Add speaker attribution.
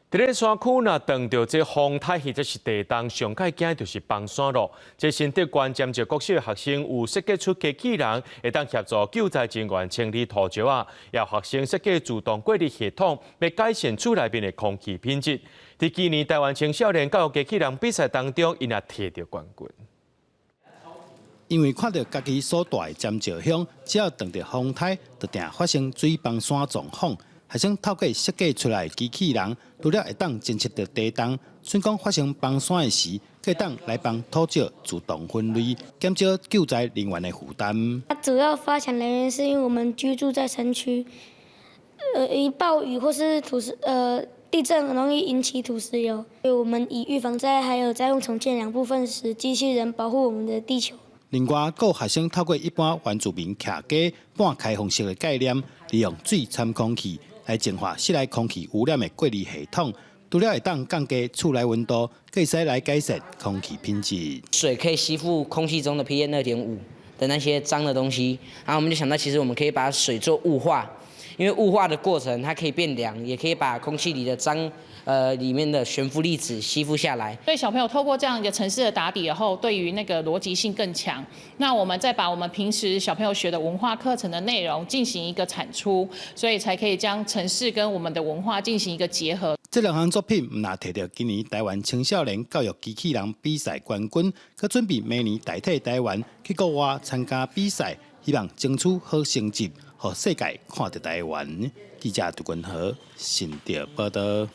Speaker 1: 佇咧山區若碰著這風颱或者是地動，上蓋驚就是崩山咯。這新竹縣尖石國小學生有設計出機器人，會當協助救災人員清理土石仔，也有學生設計自動過濾系統，欲改善厝內面的空氣品質。佇今年台灣青少年教育機器人比賽當中，𪜶也提著冠軍。
Speaker 2: 因為看著家己所蹛的尖石鄉，只要碰著風颱，就定發生水崩山狀況。學生透過設計出來的機器人，除了會當偵測著地動，瞬間發生崩山的時，會當來幫土石自動分類，減少救災人員的負擔。
Speaker 3: 主要發想來源是因為我們居住在山區，一暴雨或是土石，地震很容易引起土石流，所以我們以預防災害還有災後重建兩部分，使機器人保護我們的地球。
Speaker 2: 另外，閣有學生透過一般原住民徛家半開放式的概念，利用水摻空氣來淨化室內空氣污染的過濾系統，除了會當降低厝內溫度，閣會使來改善空氣品質。
Speaker 4: 水可以吸附空氣中的 PM 2.5的那些髒的東西，然後我們就想到，其實我們可以把水做霧化，因為霧化的過程它可以變涼，也可以把空氣裡的髒，裡面的懸浮粒子吸附下來。
Speaker 5: 所以小朋友透過這樣一個程式的打底以後，對於那個邏輯性更強。那我們再把我們平時小朋友學的文化課程的內容進行一個產出，所以才可以將程式跟我們的文化進行一個結合。
Speaker 2: 這兩項作品毋但提著今年台灣青少年教育機器人比賽冠軍，閣準備明年代替台灣去國外參加比賽，希望爭取好成績，予世界看著台灣。記者杜君和新竹報道。